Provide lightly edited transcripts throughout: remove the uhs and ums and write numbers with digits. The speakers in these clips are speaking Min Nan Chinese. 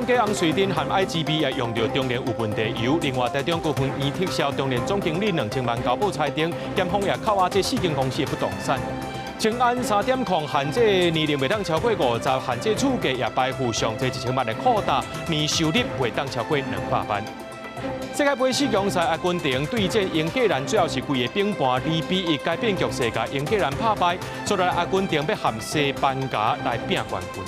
店家洪瑞珍和爱之味也用著中联有问题油。另外，台中高分院撤销中联总经理2000万交保裁定，检方也扣押這四間公司的不動產。清安3.0限制年齡袂當超過50，限制厝價也排付上濟1000萬的擴大，年收入袂當超過200萬。世界盃四強賽，阿根廷對戰英格蘭，最後是規个比盤2比1改變局勢，共英格蘭拍敗，所以阿根廷欲和西班牙來拼冠軍。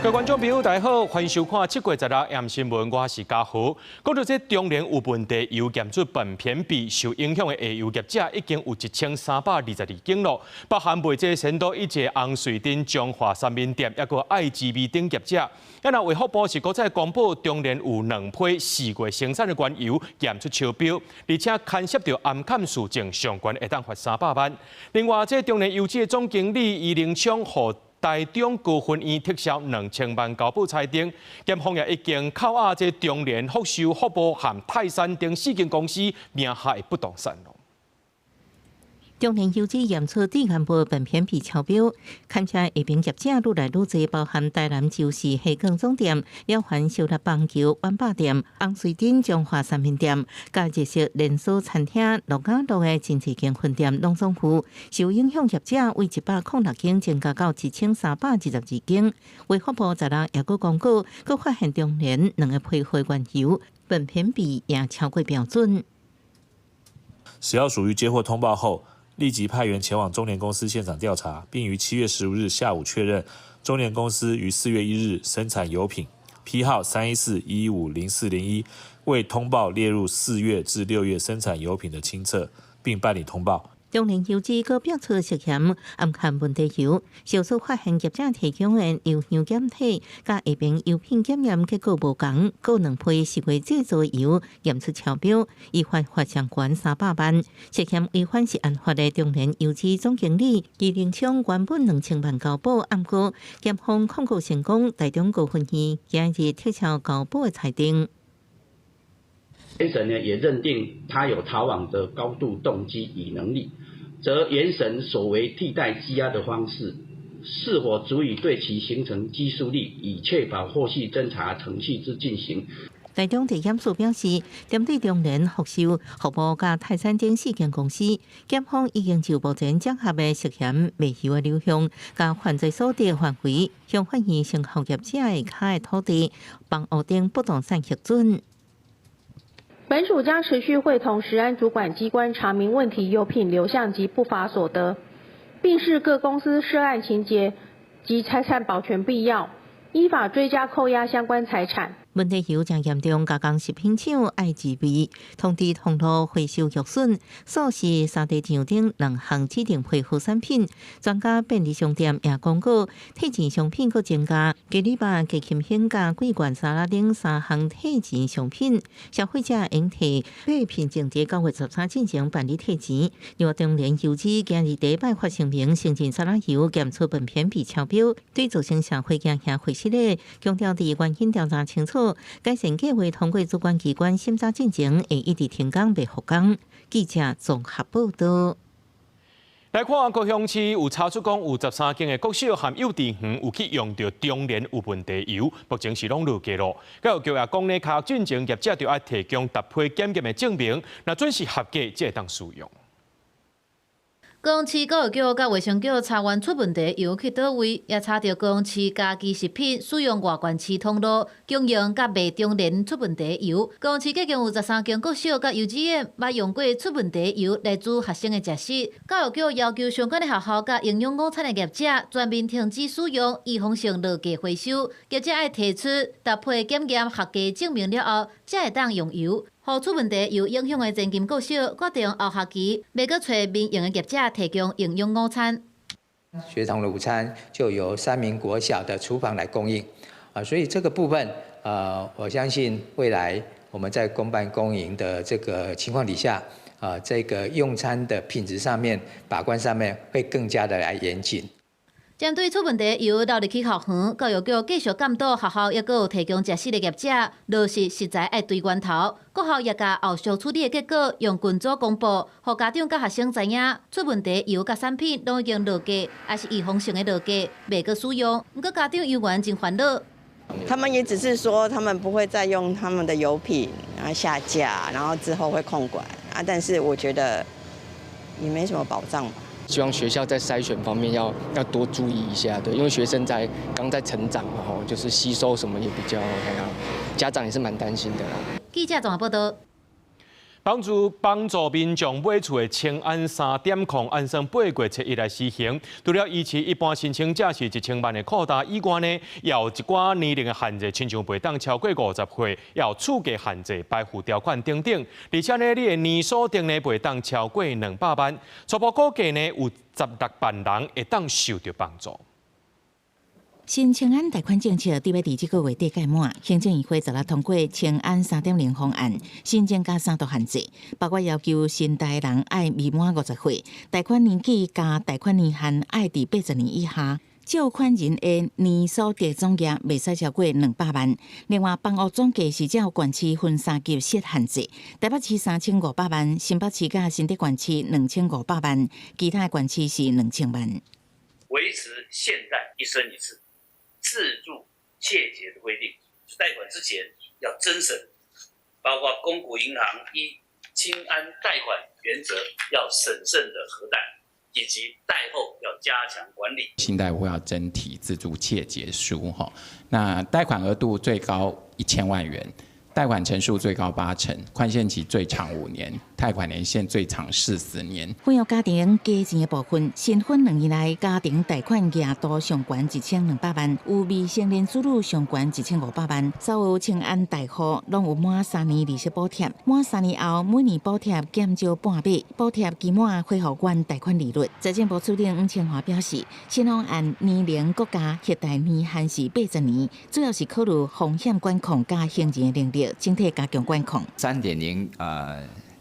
各位觀眾朋友，大家好，歡迎收看7月16暗新聞，我是嘉豪。講到這中聯有問題油檢出苯偏比受影響的下游業者已經有1322間咯，包含賣這仙都一節紅瑞珍、中華三麵店，抑閣愛之味等業者。啊，若衛福部是閣再公布中聯有兩批4月生產的原油檢出超標，而且牽涉著頷含數淨上懸會當罰300萬。另外，這中聯油脂的總經理余寧昌予台中高分院撤銷2000萬交保裁定，檢方也已經扣押這中聯福壽服務和泰山等四間公司名下的不動產。中聯油脂驗出致癌物苯偏比超標，牽涉下邊業者愈來愈濟，包含台南州市蝦卷總店、了凡燒臘棒球碗霸店、洪瑞珍中華三麵店、佮日式連鎖餐廳樂家樂的真濟間分店攏總有受影響業者，為106間增加到1322間。衛福部十六也閣公告，閣發現中聯兩个批貨原油苯偏比也超過標準。食藥署於接獲通報後，立即派員前往中聯公司現場調查，並於7月15日下午確認中聯公司於4月1日生產油品批號314150401，未通報列入4月至6月生產油品的清冊，並辦理通報。中聯油脂閣爆出涉嫌暗含問題油，小組發現業者提供的油樣檢體，佮下邊油品檢驗結果無仝，閣兩批4月製造油驗出超標，依法罰上懸300萬。涉嫌違反食安法的中聯油脂總經理余寧昌原本2000萬交保，毋過檢方控告成功，台中高分院今日撤銷交保的裁定。原審呢也認定他有逃亡的高度動機與能力，則原審所為替代羈押的方式，是否足以對其形成羈束力，以確保後續偵查程序之進行？台中地檢署表示，針對中聯福壽服務佮泰山等四間公司，檢方已經就目前掌握的涉嫌賣油的流向、佮犯罪所得範圍，向法院申請業者下跤的土地、房屋等不動產核准。本署將持續會同食安主管機關查明問題油品流向及不法所得，並視各公司涉案情節及財產保全必要，依法追加扣押相關財產。問題油誠嚴重，加工食品廠愛之味、通知通路回收玉筍、素食沙茶醬等兩項指定配合產品，專家便利商店也公告退錢商品閣增加，雞米肉、雞禽興佮桂冠沙拉等三項退錢商品，消費者應提備憑證佇9月13進前辦理退錢。另外，中聯油脂今日第一擺發聲明，承認沙拉油檢出苯偏比超標，對造成社會驚嚇會失禮，強調佇原因調查清楚，改善計劃通過主管機關審查進前，會一直停工袂復工。記者綜合報道。來看高雄市有查出講有13間的國小和幼稚園有去用著中聯有問題油，目前是攏落架咯。教育局也講呢，開學進前業者就愛提供逐批檢驗的證明，若準是合格，才會當使用。高雄市教育局佮衛生局查完出問題油去佗位，也查著高雄市家居食品使用外縣市通路供應佮賣中聯出問題油。高雄市共有13間國小佮幼稚園，捌用過出問題油來煮學生的食食。教育局要求相關的學校佮營養午餐的業者全面停止使用，預防性落架回收。業者愛提出逐批檢驗合格證明了後，才會當用油。予出問題有影響的前金國小決定後學期袂閣揣民營的業者提供營養午餐。學童的午餐就由三民國小的廚房來供應，啊，所以這個部分，我相信未來我們在公辦公營的這個情況底下，啊，這個用餐的品質上面把關上面會更加的來嚴謹。針對出問題油流入去校園，教育局繼續監督學校，抑閣有提供食肆的業者落實食材愛追源頭。各校也共後續處理的結果用群組公布，予家長佮學生知影出問題油佮產品攏已經落架，抑是預防性的落架，袂閣使用。毋過家長猶原真煩惱。他們也只是說，他們不會再用他們的油品，然後下架，然後之後會控管啊。但是我覺得也沒什麼保障吧。希望學校在篩選方面要多注意一下，對，因為學生在剛在成長嘛，就是吸收什麼也比較，家長也是蠻擔心的啦。記者綜合報道。幫助民眾買厝的青安3.0，按算8月7日來施行。除了維持一般申請者是1000萬的擴大以外呢，也有一寡年齡的限制，親像袂當超過50歲，也有厝價限制、排富條款等等。而且呢，你的年所得呢袂當超過200萬。初步估計呢，有16萬人會當受著幫助。新青安貸款政策佇欲佇這個月底屆滿，行政院會十六通過青安3.0方案，新增加三道限制，包括要求申貸人愛未滿50歲，貸款年紀佮貸款年限愛佇80年以下，借款人的年所得總額袂使超過200萬。另外，房屋總價是照縣市分三級設限制，台北市3500萬，新北市佮新竹縣市2500萬，其他縣市是2000萬。維持現貸一生一次。自住切結的規定，貸款之前要偵審，包括公股銀行依青安貸款原則要審慎的核貸，以及貸後要加強管理。信貸會要徵提自住切結書，哈，那貸款額度最高1000萬元，貸款成數最高8成，寬限期最長5年，貸款年限最長40年。富裕家庭加錢的部分，新婚2年內家庭貸款額度上懸1200萬，有未成年子女上懸1500萬。所有青安貸戶攏有滿3年利息補貼，滿3年後每年補貼減少半碼，補貼期滿恢復原貸款利率。財政部次長黃清華表示，新方案年齡國家核貸年限是80年，主要是考慮風險管控佮行人的能力，整體加強管控。3.0啊，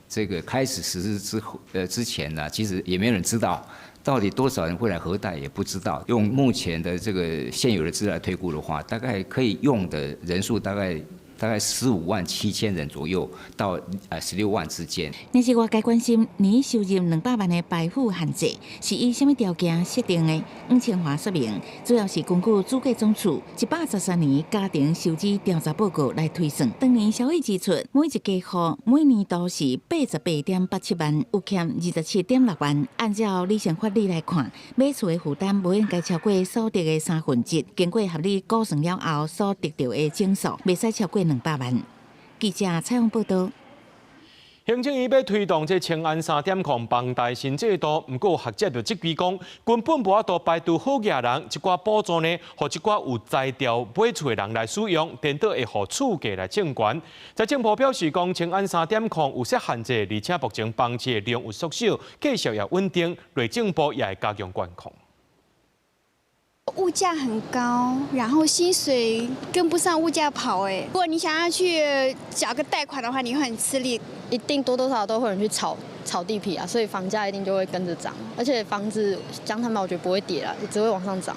這個開始實施之後，之前呢，其實也沒有人知道到底多少人會來核貸，也不知道。用目前的這個現有的資料來推估的話，大概可以用的人數大概15萬7千人左右到16萬之間。但是外界關心年收入200萬的排富限制是以啥物條件設定的？黃清華說明，主要是根據主計總處113年家庭收支調查報告來推算。當年消費支出每一家戶每年都是88.87萬，有欠27.6萬。按照理性法理來看，買厝的負擔無應該超過所得的1/3，經過合理估算了後所得著的總數，袂使超過200萬。記者採訪報道。行政院欲推動這青安3.0房貸新制度，毋過學者就質疑講，根本無法度排除好額人，這寡補助呢，予這寡有才調買厝的人來使用，顛倒會予厝價來衝懸。財政部表示講，青安3.0有設限制，而且目前房市的量有縮小，繼續也穩定，內政部也會加強管控。物價很高，然後薪水跟不上物價跑，哎，如果你想要去找個貸款的話，你會很吃力，一定多多少少都會有人去炒炒地皮啊，所以房價一定就會跟着漲，而且房子講坦白，我覺得不會跌啦，只會往上漲，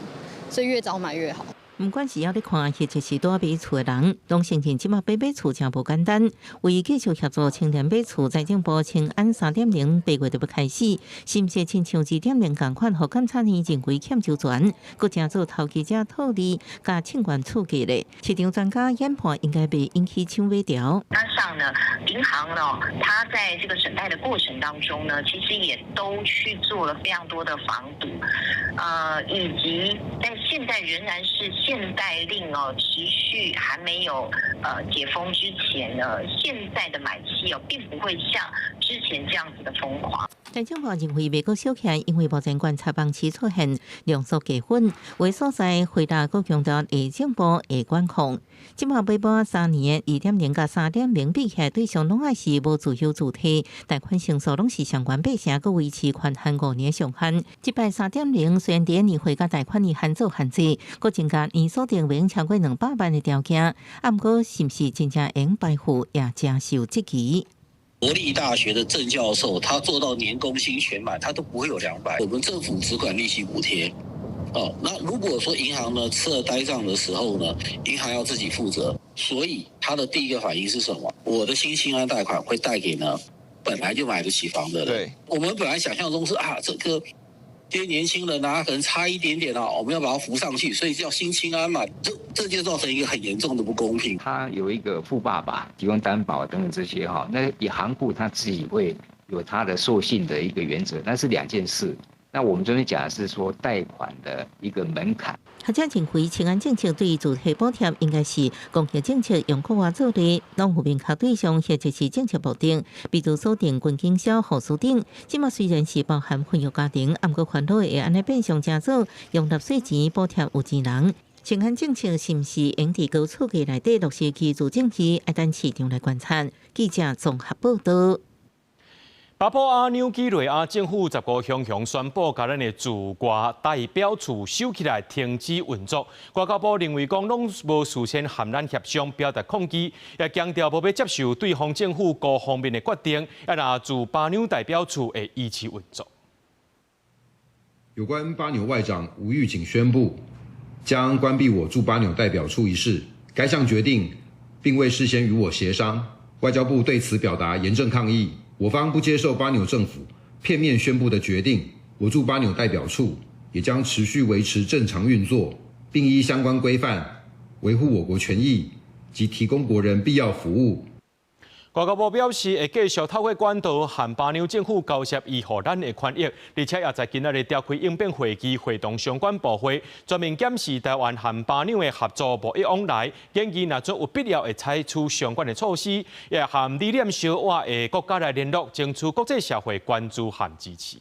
所以越早買越好。毋管是猶咧看，或者是拄買厝的人，攏承認這馬欲買厝誠無簡單。為繼續協助青年買厝，財政部青安3.08月就欲開始，是毋是親像2.0仝款，予監察院認為欠周全，閣成做投機者套利，佮衝懸厝價咧？市場專家研判應該袂引起搶買潮。加上呢，銀行呢，它在這個審貸的過程當中呢，其實也都去做了非常多的防堵，以及在現在仍然是限貸令哦，持續還沒有解封之前呢，現在的買氣哦，並不會像之前這樣子的瘋狂。財政部認為袂閣小起，因為目前觀察房市出現量縮價穩，有所在回答閣強調內政部會管控。這馬買滿3年的2.0佮3.0比起來，對象攏愛是無自有住體，貸款成數攏是上懸8成，閣維持寬限5年上限。這擺3.0雖然佇年歲佮貸款年限做限制，閣增加年所得袂超過200萬的條件，啊，毋過是毋是真正會用排富也誠受質疑。國立大學的正教授，他做到年工薪全滿，他都不會有200。我們政府只管利息補貼，哦，那如果說銀行呢吃了呆帳的時候呢，銀行要自己負責，所以他的第一個反應是什麼？我的新青安貸款會貸給呢本來就買得起房的人。對，我們本來想象中是啊，這個這些年輕人啊，可能差一點點啊，我們要把它扶上去，所以叫新青安嘛，這就造成一個很嚴重的不公平。他有一個富爸爸提供擔保等等這些哈，那以行庫他自己會有他的授信的一個原則，那是兩件事。那我們這邊講的是說貸款的一個門檻。學者認為，青安政策對住宅補貼應該是公共政策用國外做的，攏有明確對象或者是政策目的，比如鎖定軍經銷、護士等。這馬雖然是包含婚育家庭，毋過煩惱會按呢變相成做用納稅錢補貼有錢人。青安政策是毋是應佇高厝價內底落實去住政去，愛等市場來觀察。記者綜合報道。巴布亞紐幾內亞政府15雄雄宣布，共咱的駐外代表處收起來，停止運作。外交部認為講，攏無事先和咱協商，表達抗議，也強調無欲接受對方政府孤方面的決定。啊，若駐巴紐代表處會維持運作。有關巴紐外長吳玉景宣布將關閉我駐巴紐代表處一事，該項決定並未事先與我協商，外交部對此表達嚴正抗議。我方不接受巴紐政府片面宣布的決定，我駐巴紐代表處也將持續維持正常運作，並依相關規範維護我國權益及提供國人必要服務。外交部表示，會繼續透過管道和巴紐政府交涉維護咱的權益，而且也在今仔日召開應變會議，會同相關部會全面檢視台灣和巴紐的合作貿易往來，建議若做有必要會採取相關的措施，也和理念相倚的國家來聯絡，爭取國際社會關注和支持。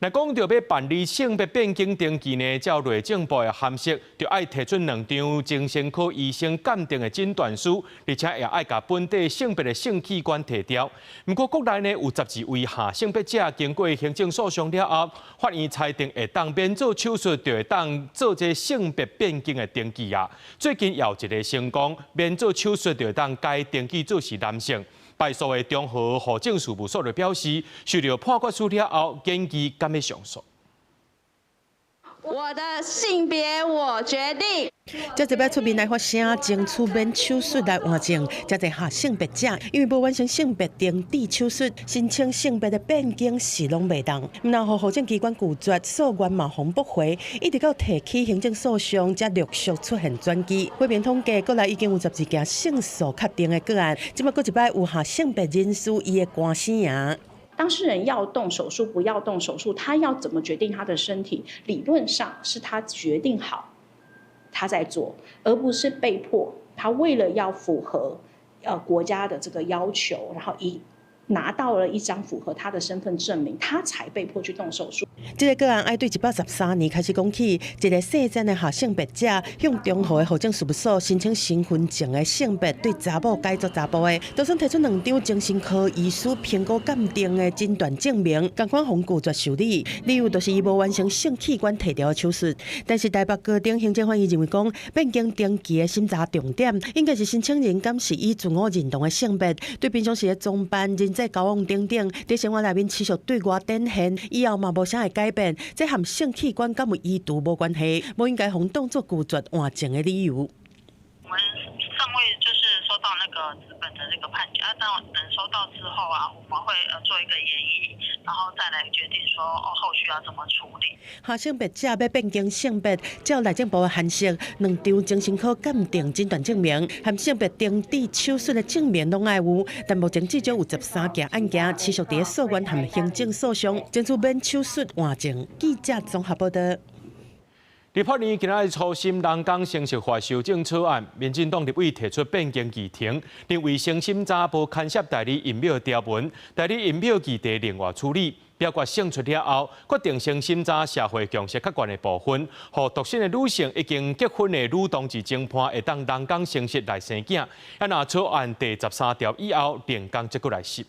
若講著欲辦理性別變更登記呢，照內政部的函釋，就愛提出兩張精神科醫生鑑定的診斷書，而且也愛共本底性別的性器官提掉。毋過國內呢有12位下性別者經過行政訴訟了後，法院裁定會當免做手術，就會當做這性別變更的登記啊。最近又有一個成功免做手術，就會當改登記做是男性。敗訴的中和戶政事務所就表示，受到判決書了後，建議敢欲上訴。我的性別我決定。這一擺出面來發聲，爭取免手術來換性。這濟下性別者，因為無完成性別登記手術，申請性別的變更是攏袂當。然後戶政機關拒絕，訴願嘛予駁回，一直到提起行政訴訟，才陸續出現轉機。花蓮統計，國內已經有12件勝訴確定的個案，這馬閣一擺有下性別人士伊的官司贏。當事人要動手術，不要動手術，他要怎麼決定他的身體？理論上是他決定好，他在做，而不是被迫。他為了要符合國家的這個要求，然後一拿到了一張符合他的身份證明，他才被迫去動手術。這個個案愛對113年開始講起，一個姓曾的下性別者向中和的戶政事務所申請身份證的性別對查某改做查埔的，就算提出兩張精神科醫師評估鑑定的診斷證明，仝款予拒絕受理，理由就是伊無完成性器官提掉的手術。但是台北高等行政法院認為講，變更登記的審查重點應該是申請人敢是以自我認同的性別，對平常時的裝扮、人際交往等等，佇生活內面持續對外展現，以後嘛無啥會改變，這和性器官敢有移除無關係，無應該予當作拒絕換性的理由。我們尚未就是收到那個紙本的這個判決啊，等收到之後啊，我們會做一個研議，然後再來決定說哦後續要怎麼處理。下性別者欲變更性別，照內政部的函釋，兩張精神科鑑定診斷證明和性別登記手術的證明攏愛有，但目前至少有13件案件持續佇咧訴願和行政訴訟，爭取免手術換性。記者綜合報道。立法院今仔日初審人工生殖法修正草案，民進黨立委提出變更議程，認為先審查無牽涉代理孕母條文，代理孕母議題另外處理。表決勝出了後，決定先審查社會共識較懸的部分，予獨身的女性已經結婚的女同志情伴會當人工生殖來生囝。啊，若草案第13條以後，另工再閣來審。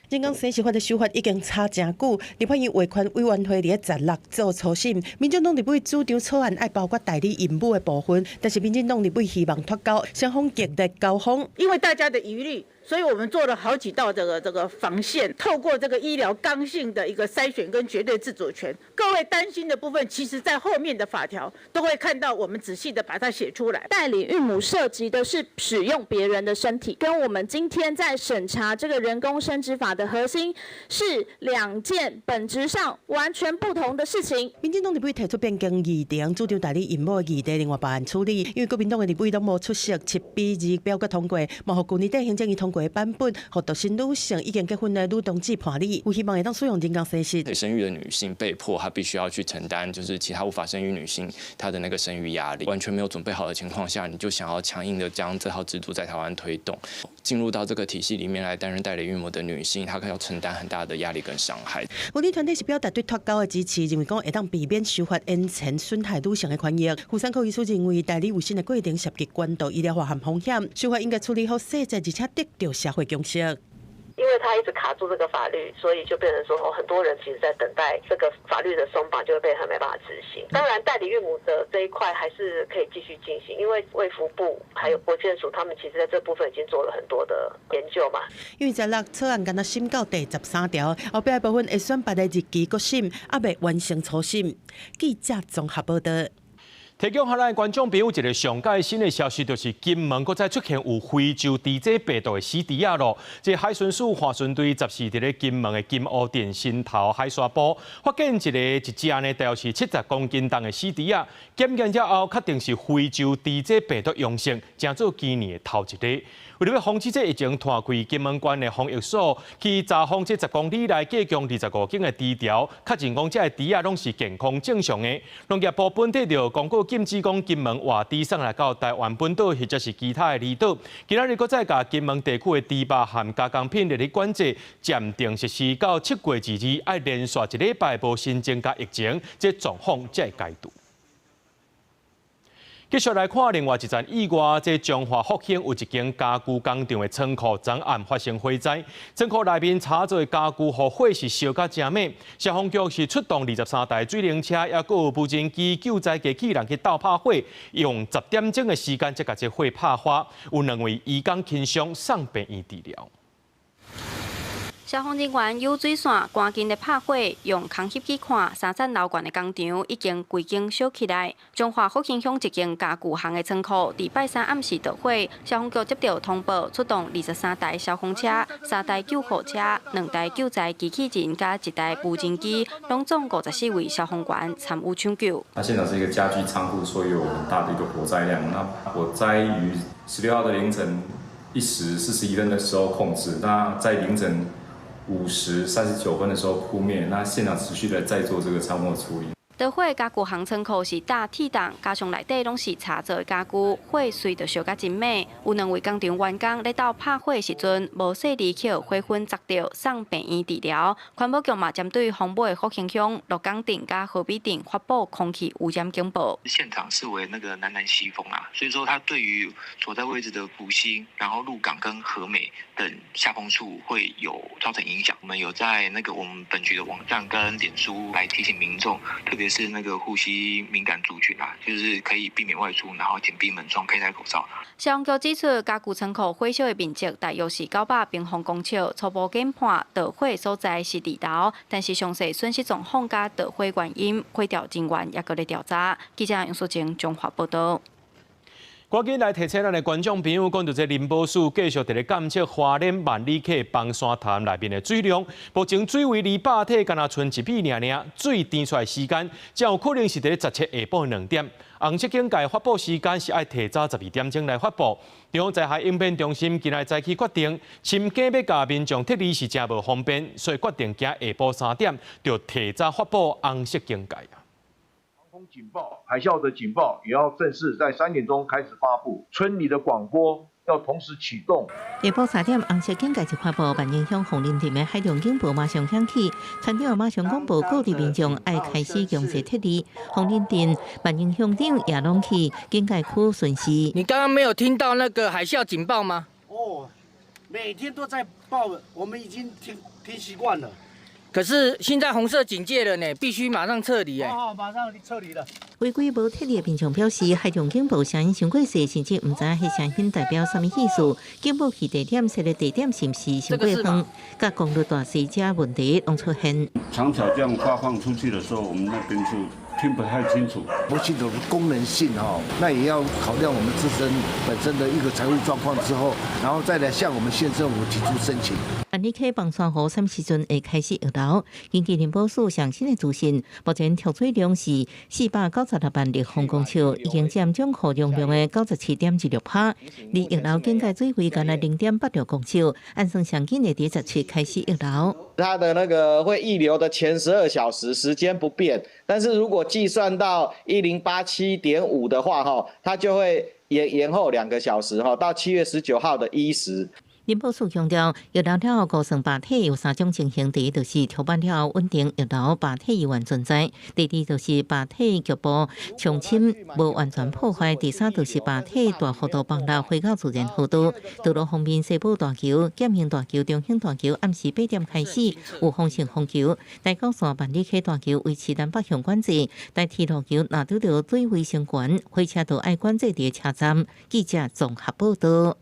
人工生殖法的修法已經吵誠久，立法院衛權委員會佇咧16做初審，民進黨立委主張草案愛包括代理孕母的部分，但是民進黨立委希望脫鈎，雙方激烈交鋒。因為大家的疑慮所以我們做了好幾道這個防線，透過這個醫療剛性的一個篩選跟絕對自主權。各位擔心的部分，其實在後面的法條都會看到，我們仔細的把它寫出來。代理孕母涉及的是使用別人的身體，跟我們今天在審查這個人工生殖法的核心是兩件本質上完全不同的事情。民進黨立委提出變更議程，主張代理孕母的議題另外別案處理，因為國民黨的立委攏無出席，7比2表決通過，嘛予舊年底行政院通過的版本，予獨身女性已經結婚的女同志伴侶，有希望會當使用人工生殖。可以生育的女性被迫，她必須要去承擔，就是其他無法生育女性她的那個生育壓力。完全沒有準備好的情況下，你就想要強硬的將這套制度在台灣推動，進入到這個體系裡面來擔任代理孕母的女性，她可要承擔很大的壓力跟傷害。婦女團體是表達對脫鈎的支持，認為講會當避免修法延遲損害女性的權益。婦產科醫師認為，代理妊娠的過程涉及高度醫療化和風險，修法應該處理好細節，而且得到社會共識。因為他一直卡住這個法律，所以就變成說，哦，很多人其實在等待這個法律的鬆綁，就會被他沒辦法執行。當然，代理孕母的這一塊還是可以繼續進行，因為衛福部還有國健署，他們其實在這部分已經做了很多的研究嘛。因為十六草案敢若審到第13條，後壁的部分會選別的日期閣審，猶未完成初審。記者綜合報道。提供予咱觀眾朋友一個上蓋新的消息，就是金門閣再出現有非洲豬隻病毒的死豬仔囉。這海巡署岸巡隊14佇咧金門的金湖鎮新頭海沙埔，發現一隻呢，大約是70公斤重的死豬仔，檢驗了後，確定是非洲豬隻病毒陽性，成做今年的頭一例。為了欲防止這疫情拖開金門縣的防疫所去查訪這10公里內隔共25間的豬寮，確認講這个豬仔攏是健康正常的。農業部本底就公告禁止講金門活豬送來到台灣本島或者是其他的離島。今仔日閣再共金門地區的豬肉和加工品列入管制，暫定實施到7月22，愛連續一禮拜無新增加疫情，這狀況才會解除。繼續來看另外一件意外，這彰化福興有一間家具工廠的倉庫，昨暗發生火災，倉庫內面炒做的家具，予火勢燒甲誠猛。消防局是出動23台水冷車，抑閣有無人機救災機器人去鬥拍火，用10點鐘的時間才共這火拍花。有兩位移工輕傷，送病院治療。消防人員游水線趕緊咧拍火，用空翕去看，三層樓懸的工廠已經規間燒起來。彰化福興鄉一間家具行的倉庫，佇拜三暗時著火，消防局接到通報，出動23台消防車、三台救護車、兩台救災機器人佮一台無人機，攏總54位消防員參與搶救。那現場是一個家具倉庫，所以有很大的一個火災量。那火災於16號的凌晨1時41分的時候控制，那在凌晨5時39分的時候撲滅，那現場持續的在做這個倉庫處理。著火家具行倉庫是大鐵檔，加上內底攏是柴做的家具，火隨著燒甲真猛。有兩位工廠員工咧鬥拍火時陣，無細膩去予火粉砸著，送病院治療。環保局嘛針對風尾的福興鄉、鹿港鎮佮和美鎮發布空氣污染警報。現場是為那個南南西風啊，所以說它對於所在位置的福興、然後鹿港跟和美等下風處會有造成影響。我們有在那個我們本局的網站跟臉書來提醒民眾，特別是那個呼吸敏感族群啊，就是可以避免外出，然後緊閉門窗，佩戴口罩。消防局指出，家具倉庫火燒的面積大約是900平方公尺，初步研判著火所在是2樓，但是詳細損失狀況佮著火原因，火調人員猶閣咧調查。記者楊淑靜彰化報導。趕緊來提醒咱的觀眾朋友，講到這林保署繼續佇咧監測花蓮萬里溪崩山潭內面的水量，目前水位離壩體敢若賰一米爾爾，水甜出來時間，真有可能是佇咧17下晡2點。紅色警戒發布時間是愛提早12點鐘來發布。中央災害應變中心今日早起決定，深更欲共民眾撤離是誠無方便，所以決定今下晡3點就提早發布紅色警戒。警報、海嘯的警報也要正式在3點鐘開始發布，村裡的廣播要同時啟動。下晡3點，紅色警戒一發布，萬寧鄉鳳林鎮的海浪警報馬上響起，村長馬上廣播各地民眾愛開始強制撤離。鳳林鎮、萬寧鄉長也攏去警戒區巡視。你剛剛沒有聽到那個海嘯警報嗎？哦，每天都在報，我們已經聽習慣了。可是現在紅色警戒了呢，必須馬上撤離哎。哦，馬上撤離了。違規無撤離的民眾表示，海上警報聲音傷過細，甚至毋知彼聲音代表啥物意思。警報器地點設的地點是毋是傷過遠？佮功率大細這問題攏出現。長條這樣發放出去的時候，我們那邊就聽不太清楚。不清楚功能性哈，那也要考量我們自身本身的一個財務狀況之後，然後再來向我們縣政府提出申請。萬里溪蚌山湖啥物時陣會開始溢流？根據林保署上新的資訊，目前蓄水量是496萬立方公尺，已經佔總庫容量的97.26%。離溢流警戒水位干焦0.86公尺，按算上緊會佇17開始溢流。它的那個會溢流的前12小時時間不變，但是如果計算到1087.5的話，哈，它就會延後2個小時，哈，到7月19號的1時。林保署強調，溢流了後估算壩體有三種情形：第一，就是抽滿了後穩定溢流，壩體猶原存在；第二，就是壩體局部沖深無完全破壞；第三，就是壩體大幅度崩落，回到自然河道。道路方面，西部大橋、建興大橋、中興大橋暗時8點開始有風性風球；台九線萬里溪大橋維持南北向管制；台鐵路橋若拄著水位升懸，火車都愛管制佇車站。記者綜合報道。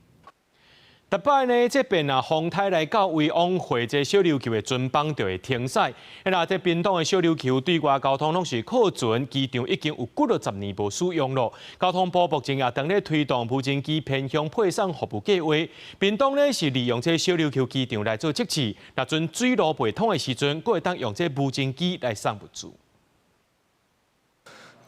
逐擺呢，這邊啊，風颱來到威往會這小琉球的船班就會停駛。那這屏東的小琉球對外交通攏是靠船，機場已經有幾落十年無使用咯。交通部目前也當咧推動無人機偏鄉配送服務計劃。屏東呢是利用這小琉球機場來做測試，若陣水路袂通的時陣，閣會當用這無人機來送物資。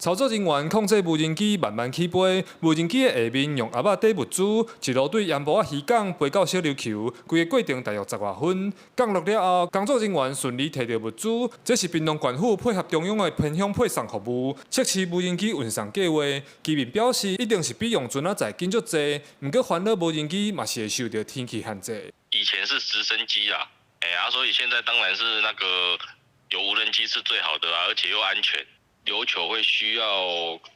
操作人員控制無人機慢慢起飛，無人機的下面用盒仔載物資，一路對鹽埔仔漁港飛到小琉球，規个過程大約10外分。降落了後，工作人員順利提著物資。這是屏東縣府配合中央的偏鄉配送服務，測試無人機運送計劃。居民表示，一定是比用船仔載緊足濟，毋過煩惱無人機嘛是會受著天氣限制。以前是直升機啊，哎呀，所以現在當然是那個有無人機是最好的啊，而且又安全。琉球會需要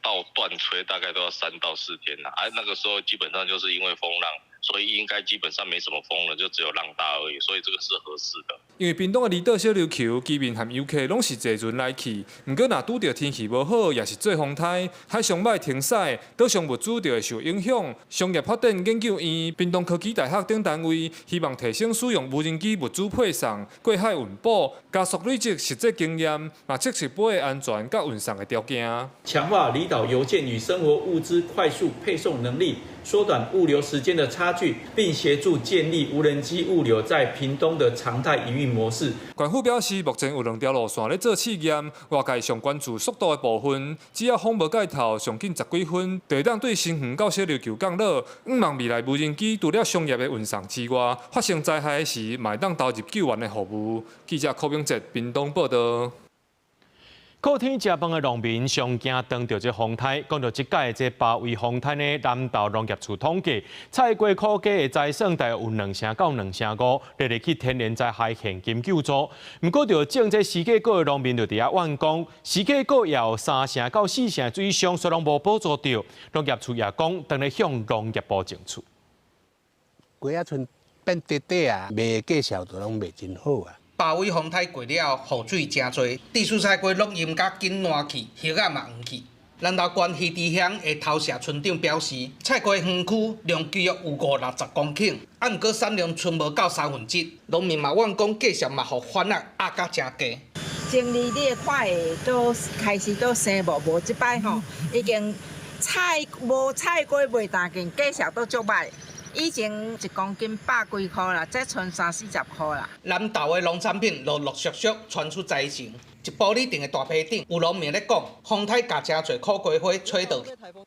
到斷炊，大概都要3到4天啦。啊，那個時候基本上就是因為風浪，所以應該基本上沒什麼風了，就只有浪大而已，所以這個是合適的。因為屏東的離島小琉球，居民和遊客攏是坐船來去，毋過若拄著天氣無好，抑是做風颱，海上擺停駛，島上物資就會受影響。商業發展研究院、屏東科技大學等單位希望提升使用無人機物資配送、過海運補，加速累積實際經驗，嘛測試飛的安全佮運送的條件。強化離島郵件與生活物資快速配送能力，縮短物流時間的差距，並協助建立無人機物流在屏東的常態營運模式。縣府表示，目前有兩條路線咧做試驗，外界上關注速度的部分，只要風無蓋頭，上緊十幾分，就會當對新園到小琉球降落。向望未來無人機除了商業的運送之外，發生災害時，嘛會當投入救援的服務。記者柯明哲屏東報道。靠天食飯的農民上驚當著這風颱，講著這擺這巴威風颱呢，南投農業處統計，菜瓜苦瓜的災損大約有2成到2成5，列入去天然災害現金救助。毋過，著種這時計果的農民就佇遐怨講，時計果也有3成到4成水傷，煞攏無補助著。農業處也講，當咧向農業部爭取。瓜仔賰變短短啊，賣的價數就攏賣真好啊。巴威風颱過了後，雨水誠濟，地蔬菜瓜攏淹甲緊爛去，葉仔嘛黃去。南投縣魚池鄉的頭社村長表示，菜瓜園區量約有五六十公頃，啊，毋過產量賰無夠三分之一，農民嘛怨講價數嘛予番仔壓甲誠低。前年你會看會都開始都生無無，這擺吼已經菜無菜瓜賣當勁，價數都足歹。以前一公斤百幾箍啦，這賰三四十箍啦。南投的農產品陸陸續續傳出災情，一埔里鎮的大坪頂有農民咧講，風颱共誠濟苦瓜花吹倒，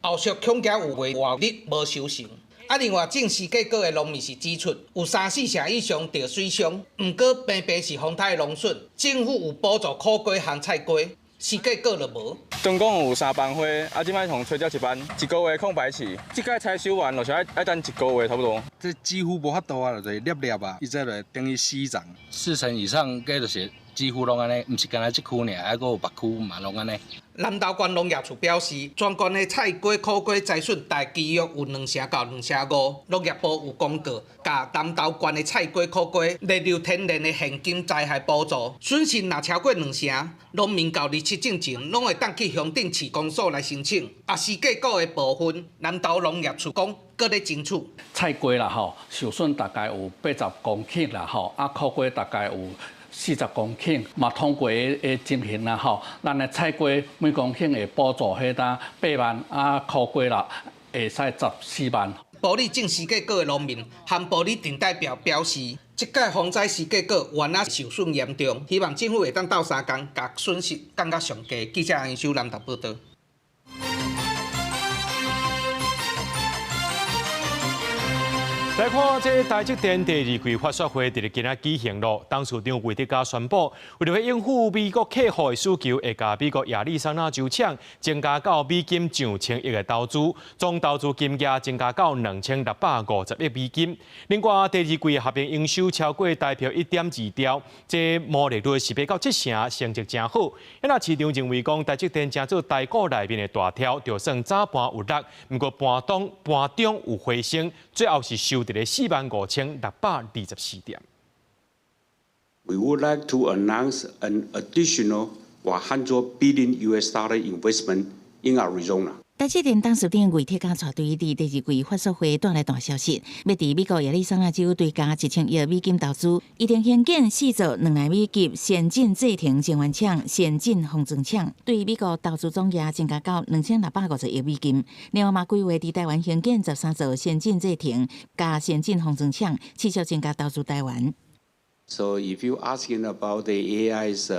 後續恐驚有賣偌日無收成。啊，另外種時計果的農民是指出，有三四成以上著水傷，毋過平平是風颱的農損，政府有補助苦瓜和菜瓜。時計果就無。總共有三班花，啊，這擺從吹掉一班，一個月空白期，這擺採收完，就是愛等一個月差不多。這幾乎無法度啊，就是粒粒啊，伊這就等於死長。4成以上，該就是幾乎攏按呢，毋是干焦這區爾，還閣有別區嘛攏按呢。南投縣農業處表示，全縣的菜瓜、苦瓜災損大概約有2成到2成5。農業部有公告，共南投縣的菜瓜、苦瓜列入天然的現金災害補助，損失若超過2成，農民到27進前攏會當去鄉鎮市公所來申請。啊，時計果的部分，南投農業處講閣咧爭取。菜瓜啦吼，受損大概有80公頃啦吼，啊，苦瓜大概有40公頃，嘛通過的情形啦吼，咱的菜瓜每公頃會補助彼搭8萬，啊苦瓜啦會使14萬。埔里種時計果的農民和埔里鎮代表表示，這屆風災時計果原來受損嚴重，希望政府會當鬥相共，共損失降到上低。記者楊秀南投報道。來看這台積電第二季法說會佇咧今仔舉行咯，董事長魏哲家宣布，為著欲應付美國客戶的需求，會共美國亞利桑那州廠增加到美金上千億的投資，總投資金額增加到2650億美金。另外，第二季合併營收超過台票1.2兆，這毛利率是8到7成，成績誠好。那市場認為講，台積電成做台股內面的大頭，就算早盤有落，毋過盤當盤中有回升，最後是收佇咧45,624點。 We would like to announce an additional 100 billion US dollar investment in Arizona. 台積電董事長魏哲家帶隊佇第二季法說會帶來大消息，欲佇美國亞利桑那州追加1000億美金投資，預定興建四座2納米級先進製程晶圓廠、先進封裝廠，對美國投資總額增加到2650億美金。另外嘛，規劃佇台灣興建13座先進製程佮先進封裝廠，持續增加投資台灣。 So if you asking about the AI's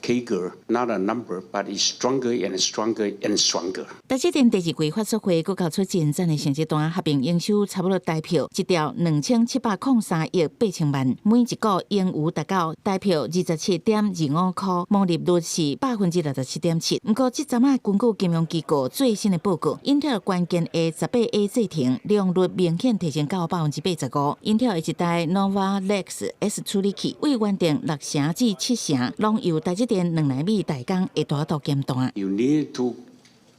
CAGR, not a number, but it's stronger and stronger and stronger. 台積電第二季法說會閣交出進展的成績單，合併營收差不多台票1兆2703億8千萬，每一股盈餘達到台票27.25塊，毛利率是67.7%。毋過這陣仔根據金融機構最新的報告，英特爾關鍵的18A 製程良率明顯提升到85%。英特爾一代 Nova Lax S 處理器為原定6成至7成，攏由台積電2納米代工會大幅減單。 You need to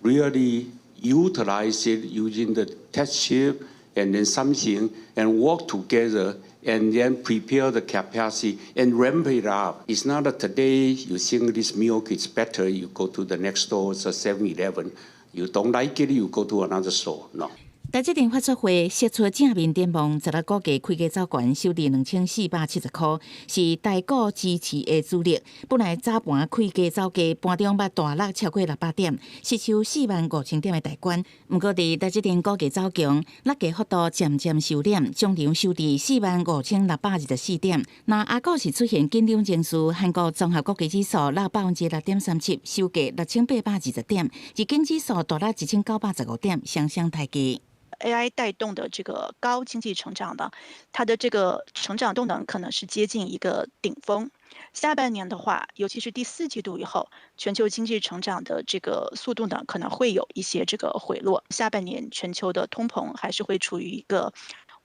really utilize it using the test chip and then something and work together and then prepare the capacity and ramp it up. It's not that today you think this milk is better, you go to the next store, it's a 7-Eleven. You don't like it, you go to another store. No. 台積電法說會釋出正面展望，16估計開價走懸，收佇2470塊，是台股支持的主力。本來早盤開低走低，盤中捌大落超過600點，失守45,000點的大關。毋過佇台積電股價走強，落價幅度漸漸收斂，終場收佇45,624點。若亞股是出現緊張情緒，韓國綜合國際指數落6.37%，收價6820點；日經指數大落1915點，雙雙刣低。 AI 帶動的這個高經濟成長的，它的這個成長動能可能是接近一個頂峰。下半年的話，尤其是第四季度以後，全球經濟成長的這個速度呢，可能會有一些這個回落。下半年全球的通膨還是會處於一個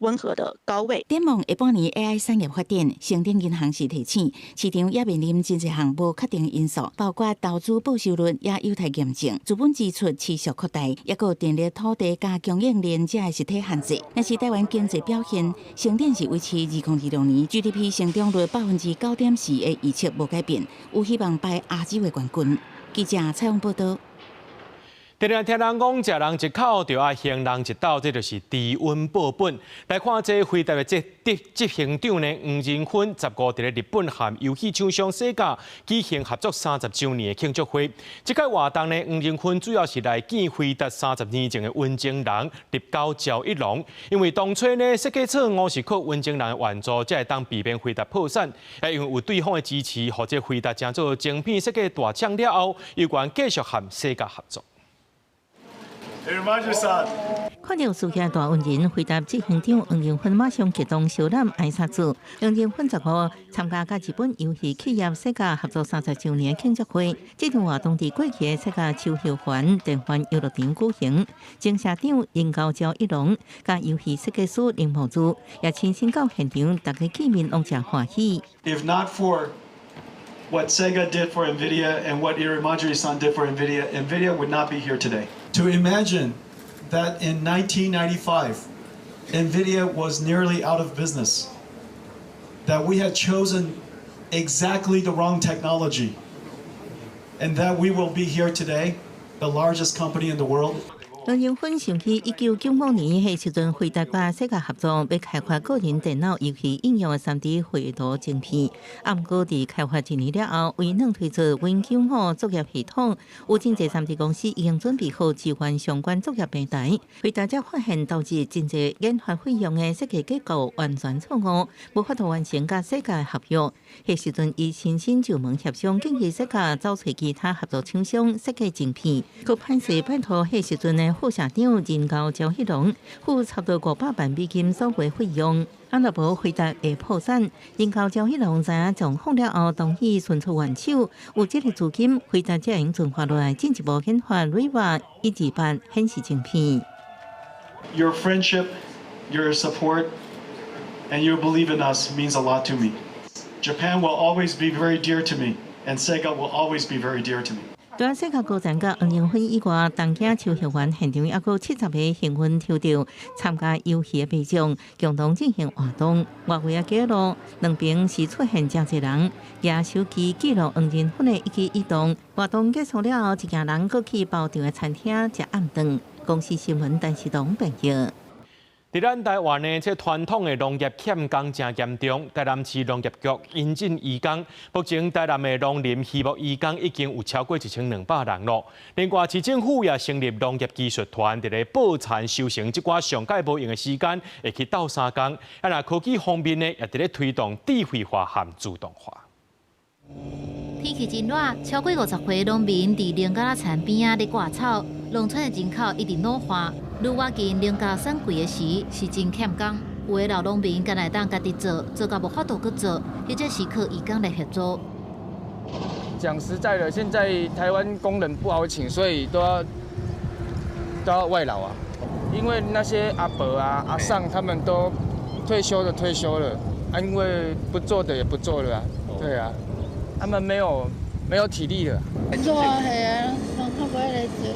溫和的高位。展望下半年 AI 產業發展，盛頂銀行是提醒，市場也面臨真濟項無確定因素，包括投資報酬率也有待驗證，資本支出持續擴大，抑閣電力、土地佮供應鏈這的實體限制。若是台灣經濟表現，盛頂是維持2026年 GDP 成長率9.4%的預測無改變，有希望排亞洲的冠軍。記者採訪報導。常常聽人講，食人一口就愛還人一斗，這就是知恩報本。來看這輝達的這執行長呢，黃仁勳15佇咧日本和遊戲廠商世嘉舉行合作30週年的慶祝會。這屆活動呢，黃仁勳主要是來見輝達30年前的溫情人日高昭一郎，因為當初呢設計錯誤是靠溫情人的援助，才會當避免輝達破產。因為有對方的支持，予這輝達成做晶片設計大廠了後，猶閣繼續和世嘉合作。看著事件大恩人輝達執行長黃仁勳馬上激動相攬挨殺子。黃仁勳15參加佮日本遊戲企業世嘉合作30週年慶祝會，這場活動佇過去的世嘉秋葉原電玩遊樂場舉行。前社長仁高昭一郎佮遊戲設計師鈴木珠也親身到現場，大家見面攏誠歡喜。 If not for What Sega did for NVIDIA and what Irimajiri-san did for NVIDIA, NVIDIA would not be here today. To imagine that in 1995, NVIDIA was nearly out of business, that we had chosen exactly the wrong technology, and that we will be here today, the largest company in the world. 黃仁勳想起1995年，彼時陣輝達佮世嘉合作，欲開發個人電腦遊戲應用的3D 繪圖晶片。啊，毋過佇開發一年了後，微軟推出 Win 95作業系統，有真濟3D 公司已經準備好支援相關作業平台。輝達才發現投資真濟研發費用的設計結構完全錯誤，無法度完成佮世嘉的合約。彼時陣伊親身上門協商，建議世嘉走揣其他合作廠商設計晶片。閣歹勢拜託彼時陣的副社長仁高焦一龍付差不多500萬美金所費費用，啊若無輝達會破產。仁高焦一龍知影狀況了後，同意伸出援手，有這个資金，輝達才會存活落來，進一步研發 Riva 128顯示晶片。 Your friendship, your support, and your belief in us means a lot to me. Japan will always be very dear to me, and Sega will always be very dear to me. 除了世嘉高層佮黃仁勳以外，東京秋葉原現場猶閣有70个幸運抽著參加遊戲的民眾，共同進行活動。外圍的街路兩邊是出現誠濟人，舉手機記錄黃仁勳的一舉一動。活動結束了後，一行人閣去包場的餐廳食暗頓。公視新聞陳世東編譯。佇咱台灣呢，這傳統的農業欠工誠嚴重。台南市農業局引進移工，目前台南的農林漁牧移工已經有超過1200人囉。另外，市政府也成立農業技術團，佇咧報田收成這寡上蓋無閒的時間，會去鬥相共。啊，若科技方面呢，也佇咧推動智慧化和自動化。天氣真熱，超過50歲農民佇龍甲仔田邊仔咧割草，農村的人口一直老化，愈倚近農家產季的時，是真欠工。有的老農民干焦會當家己做，做到無法度閣做，或者是靠移工來協助。講實在的，現在台灣工人不好請，所以都要外勞啊。因為那些阿伯啊、阿桑他們都退休的退休了，啊，因為不做的也不做了啊，對啊。他們沒有體力了。熱係啊，攏較無來做，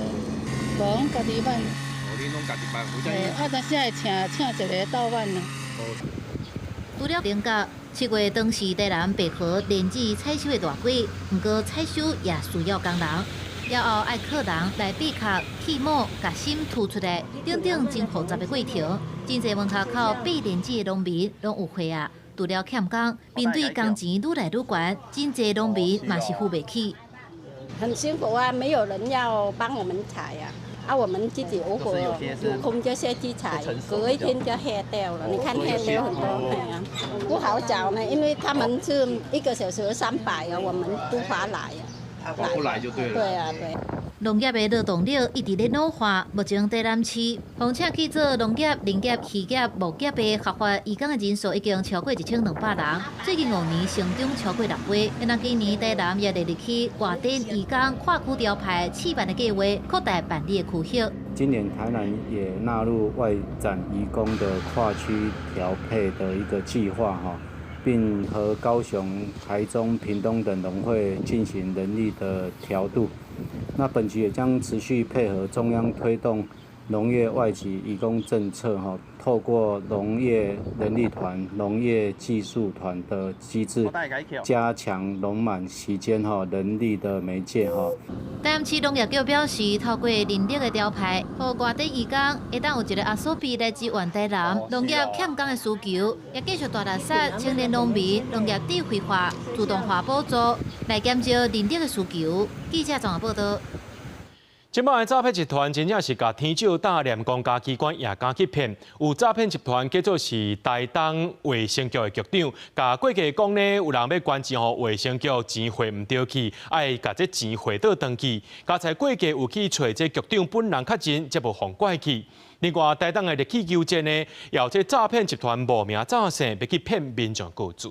無攏家己挽。哦，你攏家己挽，嘿，啊，但是會請一个鬥挽啊。除了農業，7月當是台南白河蓮子採收的大季，毋過採收也需要工人，了後愛靠人來閉殼、去毛、共心吐出來，等等真複雜的過程。真濟門口口掰蓮子的農民攏有貨啊。除了欠工，面對工錢愈來愈懸，真濟農民嘛是付袂起。很辛苦啊，沒有人要幫我們採啊，啊，我們自己如果有空就下去採，隔一天就黑掉了。你看黑掉很多，啊，不好找呢，因為他們是一個小時300啊，我們不划來啊。划不來就對了。對啊，對。農業的勞動力一直咧老化，目前台南市予請去做農業、林業、漁業、牧業的合法移工的人數已經超過1200人，最近5年成長超過6倍。那今年台南也列入去外展移工跨區調派試辦的計劃，擴大辦理的區域。今年台南也納入外展移工的跨區調配的一個計劃，哈。並和高雄、台中、屏東等農會進行人力的調度。那本局也將持續配合中央推動農業外籍移工政策，哈，透過農業人力團、農業技術團的機制，加強農忙期間哈人力的媒介哈。台南市農業局表示，透過人力的調派，予外地移工會當有一个阿索比來支援台南農業欠工的需求，也繼續大力殺青年農民農業智慧化、自動化補助，來減少人力的需求。記者綜合報道。這擺的詐騙集團真正是共天照搭連公家機關也敢去騙。有詐騙集團叫做是台東衛生局的局長，共過去講呢，有人欲捐錢予衛生局，錢匯毋著去，愛共這錢匯倒轉去。剛才過去有去揣這局長本人確認，才無予拐去。另外，台東的熱氣球節呢，也有這詐騙集團冒名詐姓，欲去騙民眾個資。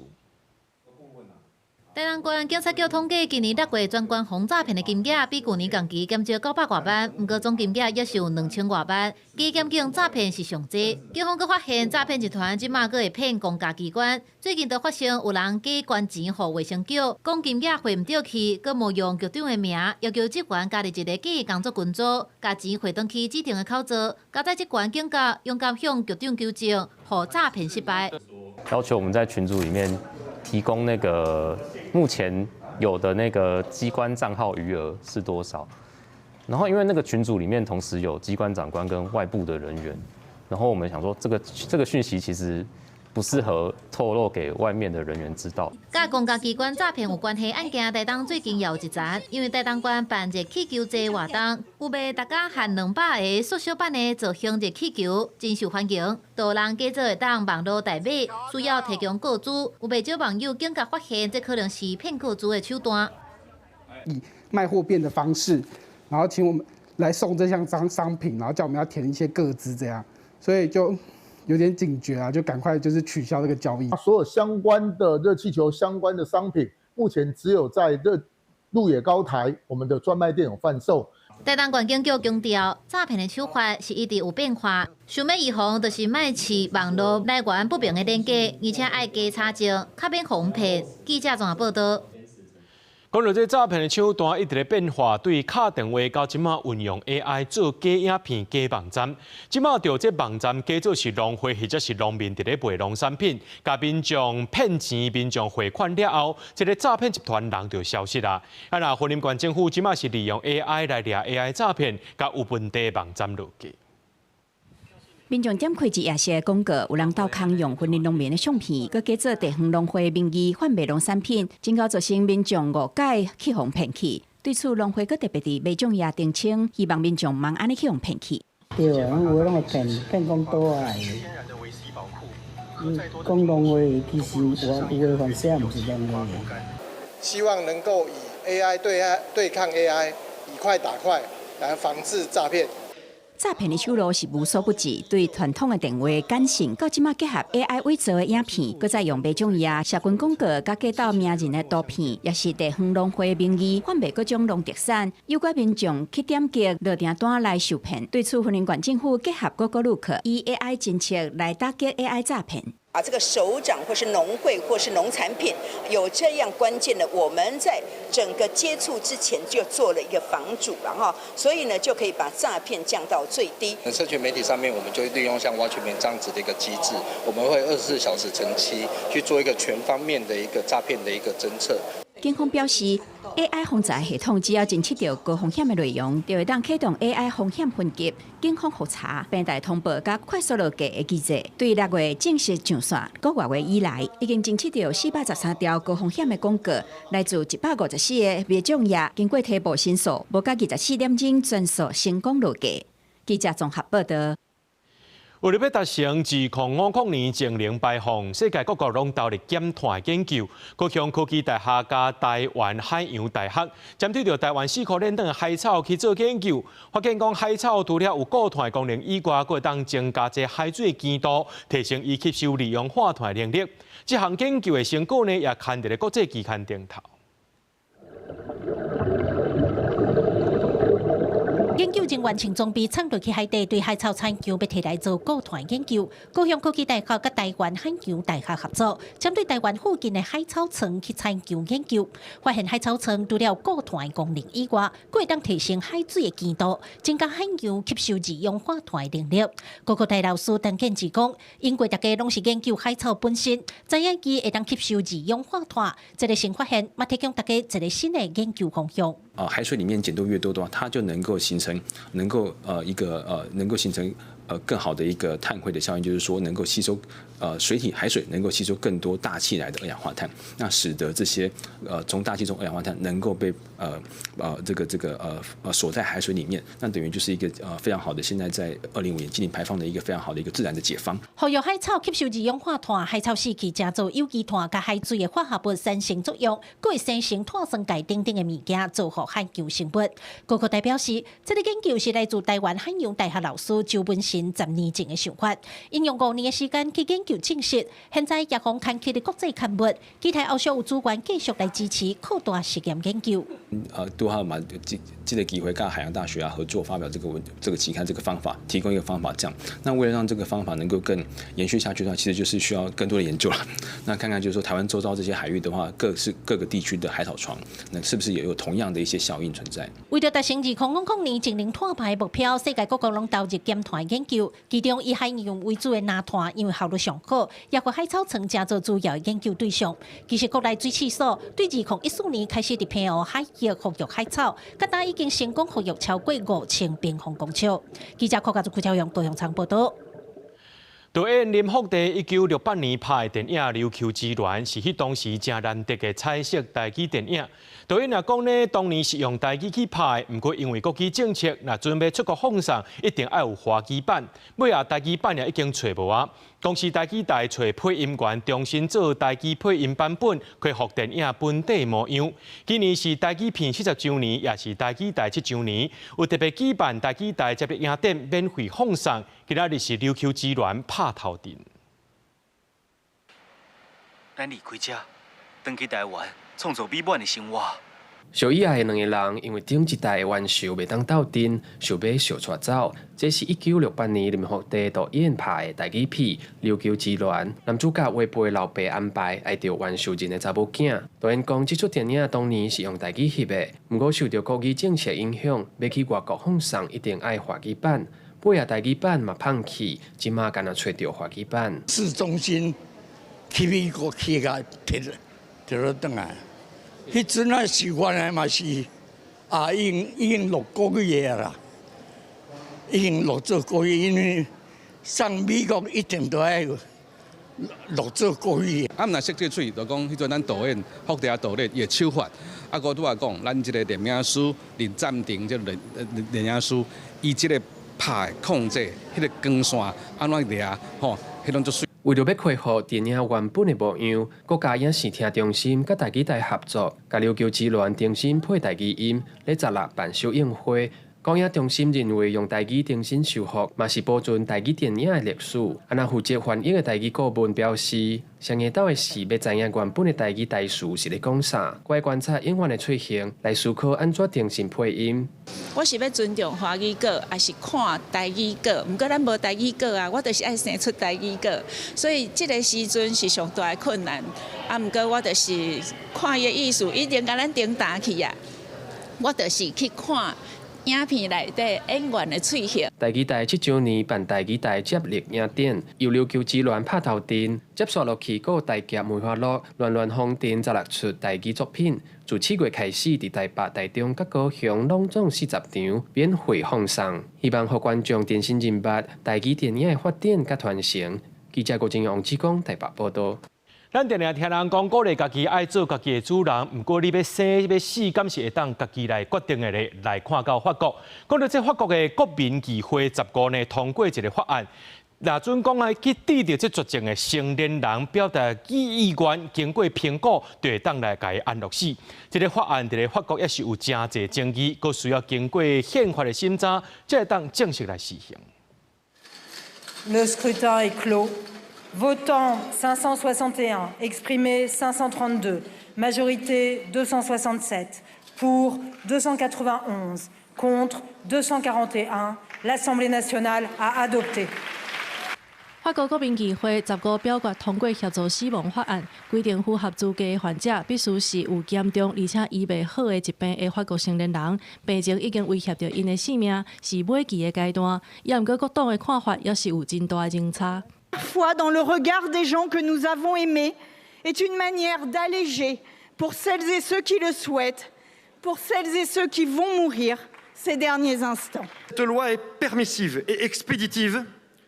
台南縣警察局統計，今年6月全縣防詐騙的金額比舊年同期減少900外萬，毋過總金額也是有2000外萬。加檢警詐騙是上濟，警方閣發現詐騙集團這馬閣會騙公家機關。最近就發生有人假捐錢予衛生局，講金額匯毋著去，閣冒用局長的名，要求職員加入一個假工作群組，共錢匯轉去指定的口座。佳哉職員警覺，勇敢向局長求證，予詐騙失敗。要求我們在群組裡面提供那個目前有的那個機關賬號餘額是多少，然後因為那個群組裡面同時有機關長官跟外部的人員，然後我們想說這個訊息其實不適合透露給外面的人員知道。佮公家機關詐騙有關係案件，台東最近也有一層，因為台東縣辦熱氣球節活動，有賣逐工限200個縮小版的造型熱氣球，真受歡迎。就有人假做會當網路代買，需要提供個資，有袂少網友警覺發現，這可能是騙個資的手段。以賣貨變的方式，然後請我們來送這項商品，然後叫我們要填一些個資，這樣，所以就有點警覺啊，就趕快就是取消這個交易。所有相關的熱氣球相關的商品，目前只有在熱鹿野高台我們的專賣店有販售。台東縣警局強調，詐騙的手法是一直有變化，想欲預防，就是莫飼網路來源不明的連結，而且愛加查證，較免予人騙。記者綜合報道。講到這詐騙的手段一直咧變化，對敲電話到這馬運用 AI 做假影片、假網站，這馬著這網站假做是農會或者是農民佇咧賣農產品，共民眾騙錢、民眾匯款了後，這个詐騙集團人就消失啦。啊，若雲林縣政府這馬是利用 AI 來掠 AI 詐騙，共有問題網站落架。民眾點開一頁式的廣告，有人盜空用雲林農民的相片，閣假做地方農會名義販賣農產品，真𠢕造成民眾誤解去予騙去。對此，農會閣特別佇麥種頁澄清，希望民眾毋通按呢去予騙去。對啊，有的攏會騙，騙講倒來的。講農會其實有的犯寫毋是農會。希望能夠以 AI 對 AI 對抗 AI，以快打快，來防治詐騙。詐騙的手路是無所不至，對傳統的電話簡訊，到這馬結合 AI 偽造的影片，閣再用麥種頁社群廣告，佮假鬥名人的圖片，抑是地方農會名義販賣各種農特產，誘拐民眾去點擊落訂單來受騙。對此，雲林縣政府結合各個陸客，以 AI 偵測來打擊 AI 詐騙。啊，這個首長或是農會或是農產品有這樣關鍵的，我們在整個接觸之前就做了一個防阻了哈，所以呢就可以把詐騙降到最低。社群媒體上面，我們就利用像 Watchman 這樣子的一個機制，我們會24小時乘7去做一個全方面的一個詐騙的一個偵測。警方表示，AI 防詐系統只要偵測著高風險的內容，就會當啟動 AI 風險分級、警方複查、平台通報佮快速落架的機制。對6月正式上線，個外月以來，已經偵測著413條高風險的廣告，來自154个麥種業，經過提報申訴，無到24點鐘全數成功落架。記者綜合報道。為了欲達成2050年淨零排放，世界各國攏投入減碳研究。高雄科技大學佮台灣海洋大學，針對著台灣四箍連轉的海草去做研究，發現講海草除了有固碳功能以外，閣會當增加這海水強度，提升伊吸收二氧化碳能力。這項研究的成果呢，也刊佇咧國際期刊頂頭。研究人員穿裝備衝入去海底，對海草採樣，欲提來做固碳研究。高雄科技大學佮台灣海洋大學合作，針對台灣附近的海草床去採樣研究，發現海草床除了固碳功能以外，閣會當提升海水的強度，增加海洋吸收二氧化碳的能力。高科大老師陳建志講，因為大家攏是研究海草本身，知影伊會當吸收二氧化碳，這個新發現嘛提供大家一個新的研究方向。啊，海水裡面鹼度越多的話，它就能夠形成，能夠一個能夠形成更好的一個碳匯的效應，就是說能夠吸收水體海水能夠吸收更多大氣來的二氧化碳，那使得這些從大氣中二氧化碳能夠被這個鎖在海水裡面，那等於就是一個非常好的，現在在2025年淨零排放的一個非常好的一個自然的解方。復育海草吸收二氧化碳，海草死去，成做有機碳佮海水的化合物產生作用，閣會生成碳酸鈣等等的物件，造福海洋生物。高科大表示，這個研究是來自台灣海洋大學老師周文新10年前的想法，𪜶用5年的時間去研究證實，現在也予刊去佇國際刊物，期待後續有資源繼續來支持擴大實驗研究。拄好嘛，這個機會佮海洋大學啊合作發表這個文這個期刊這個方法，提供一個方法這樣。那為了讓這個方法能夠更延續下去的話，其實就是需要更多的研究了。那看看就是說台灣周遭這些海域的話，各是各個地區的海草床，那是不是也有同樣的一些效應存在？為著達成2000年淨零碳排目標，世界各國攏投入減碳研究，其中以海洋為主的藍碳，因為效率上好，也予海草床成做主要的研究對象。其實國內水試所對2014年開始佇澎湖海域復育海草，到今已經成功復育超過5000平方公尺。記者柯家族邱朝陽高雄場報道。導演林福地1968年拍的電影《琉球之戀》是彼當時誠難得的彩色台語電影。導演也講呢，當年是用台語去拍的，毋過因為國語政策，若準備出國放送，一定愛有華語版。尾仔台語版也已經揣無啊。公視台語台揣配音員重新做台語配音版本，恢復電影本底模樣。今年是台語片70週年，也是台語台7週年，有特別舉辦台語台接力影展免費放送。今仔日是琉球之戀拍頭陣。咱離開遮，轉去台灣，創造美滿的生活。相依愛的兩个人，因為頂一代的冤仇袂當鬥陣，想欲相帶走。這是1968年林福地導演拍的台語片《琉球之戀》，男主角違背老爸安排，愛著冤仇人的查某囝。導演講，這齣電影當年是用台語翕的，毋過受著國語政策影響，欲去外國放送一定愛華語版。尾仔台語版嘛放棄，這馬干焦揣著華語版。市中心去美國去共提提落轉來。彼陣啊是原來嘛是啊，已經錄國語的啦，已經錄做國語，因為上美國一定都愛錄做國語。啊，毋若設計喙，就講彼陣咱導演福地啊導演伊的手法，啊，閣拄仔講，咱這個攝影師林暫停這個攝影師，伊這個拍的控制，彼個光線按怎掠，吼，彼攏足媠。為著欲恢復電影原本的模樣，國家影視聽中心佮台語台合作，共琉球之戀重新配台語音，咧16辦首映會。廣影中心認為用台語重新修復，嘛是保存台語電影的歷史。啊，若負責翻譯的台語顧問表示，上下晝的是欲知影原本的台語台詞是咧講啥，閣愛觀察演員的喙型來思考按怎重新配音。我是欲尊重華語稿，抑是看台語稿？毋過咱無台語稿啊，我就是愛生出台語稿，所以這个時陣是上大的困難。啊，毋過我就是看伊的意思，已經共咱頂擔去啊。我就是去看影片內底演員的喙型。台語台7週年辦台語台接力影展，由琉球之戀拍頭陣，接紲落去閣有大俠梅花鹿、亂亂風塵16出台語作品。自7月開始，佇台北、台中、佮高雄攏總40場免費放送，希望予觀眾重新認捌台語電影的發展佮傳承。記者郭正陽、王志剛台北報道。咱定定聽人講鼓勵家己愛做家己的主人，毋過你欲生欲死，敢是會當家己來決定的咧？來看到法國，講著這法國的國民議會15呢通過一個法案，若准講啊去對著這絕症的成年人表達意願，經過評估，就會當來共伊安樂死。這个法案佇咧法國也是有誠濟爭議，閣需要經過憲法的審查，才會當正式來實行。 Le scrutin est clos. Votants 561, exprimés 532, majorité 267, pour 291, contre 241. L'Assemblée nationale a adopté. 法國國民議會15表決通過協助死亡法案，規定符合資格的患者必須是有嚴重而且醫袂好的疾病的法國成年人，病情已經威脅著𪜶的性命，是尾期的階段。也毋過各黨的看法猶是有真大的落差。 Foi dans le regard des gens que nous avons aimés est une manière d'alléger pour celles et ceux qui le souhaitent, pour celles et ceux qui vont mourir ces derniers instants. Cette loi est permissive et expéditive.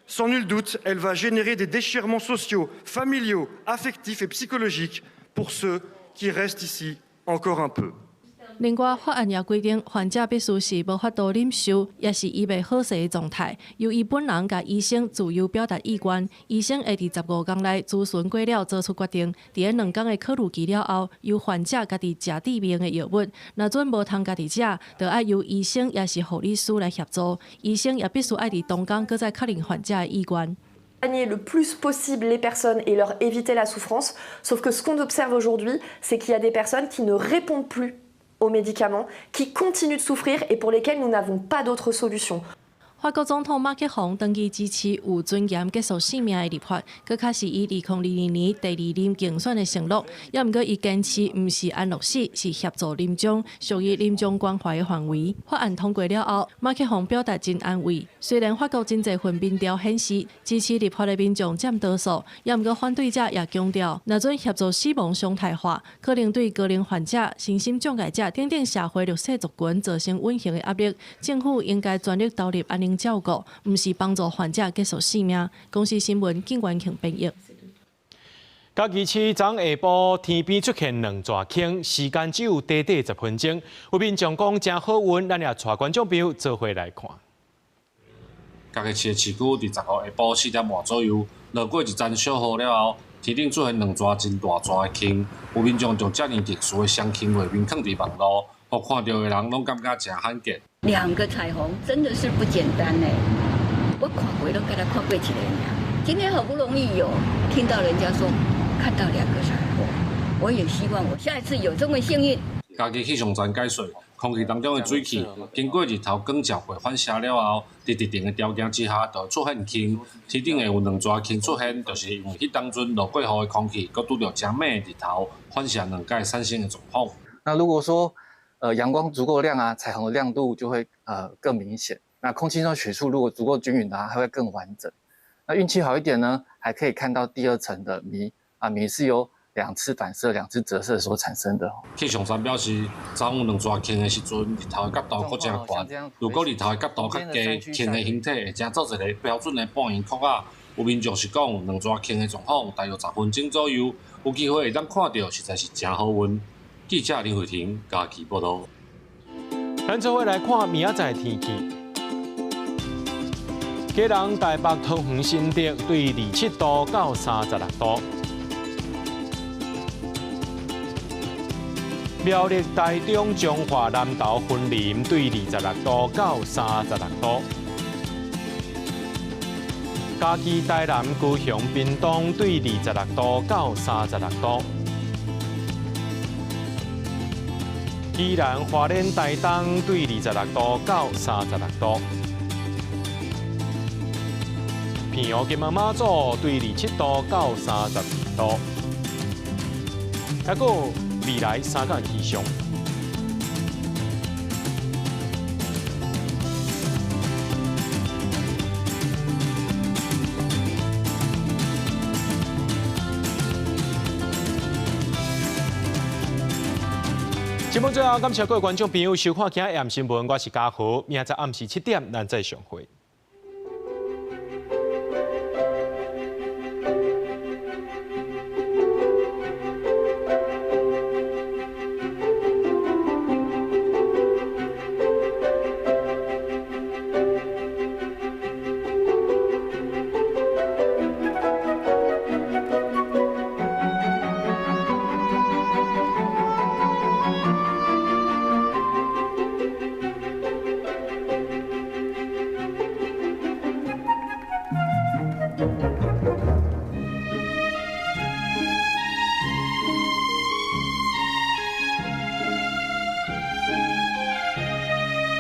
Sans nul doute, elle va générer des déchirements sociaux, familiaux, affectifs et psychologiques pour ceux qui restent ici encore un peu. 另外，法案也規定，患者必須是無法度忍受，抑是醫袂好勢的狀態，由伊本人佮醫生自由表達意願。醫生會佇15工內諮詢過了，做出決定。佇咧2工的考慮期了後，由患者家己食致命的藥物。若準無通家己食，就愛由醫生抑是護理師來協助。醫生也必須愛佇當工閣再確認患者的意願。 Le plus possible les personnes et leur éviter la souffrance. Sauf que ce qu'on observe aujourd'hui, c'est qu'il y a des personnes qui ne répondent plus aux médicaments, qui continuent de souffrir et pour lesquelles nous n'avons pas d'autre solution. 法國總統馬克宏長期支持有尊嚴結束性命的立法，閣較是伊2022年第二任競選的承諾。猶毋過伊堅持毋是安樂死，是協助臨終，屬於臨終關懷的範圍。法案通過了後，馬克宏表達真安慰。雖然法國真濟份民調顯示支持立法的民眾佔多數，猶毋過反對者也強調，若準協助死亡常態化，可能對高齡患者、身心障礙者等等社會弱勢族群造成隱形的壓力。政府應該全力投入安寧照顧，毋是幫助患者結束性命。公視新聞景元慶編譯。嘉義市昨下晡天邊出現兩逝星，時間只有短短10分鐘。有民眾講誠好運，咱也帶觀眾朋友做伙來看。嘉義市的市區佇15下晡4點外左右，落過一陣小雨了後，天頂出現兩逝真大逝的星，有民眾將遮爾特殊的雙星畫面囥佇網路，予看著的人攏感覺誠罕見。兩個彩虹真的是不簡單呢，我看過都敢若看過一個爾，今天好不容易有聽到人家說看到兩個彩虹，我也希望我下一次有這麼幸運。嘉義氣象站解說，空氣當中的水汽經過日頭光照過反射了後，佇特定的條件之下，就會出現星。天頂會有兩逝星出現，就是因為彼當陣落過雨的空氣，閣拄著誠猛的日頭，反射兩擺產生的狀況。那如果說陽光足夠亮啊，彩虹的亮度就會更明顯。那空氣中水柱如果足夠均勻的話，它會更完整。那運氣好一點呢，還可以看到第二層的謎啊，謎是由兩次反射、兩次折射所產生的。氣象站表示，昨有兩逝星的時陣，日頭的角度閣誠懸。如果日頭的角度較低，星的形體會成做一个標準的半圓殼仔。有民眾是講，兩逝星的狀況大約10分鐘左右，有機會會當看著，實在是誠好運。記者林慧婷嘉義報導。咱做伙來看明仔載天氣。基隆、台北、桃園、新竹對27度到36度。苗栗、台中、彰化、南投、雲林對26度到36度。嘉義、台南、高雄、屏東對26度到36度。宜蘭、花蓮、台東對26度到36度。澎湖、金門、馬祖對27度到32度。還閣未來3工氣象。節目最後，感謝各位觀眾朋友收看今日暗新聞，我是嘉豪，明仔載暗時7點，咱再相會。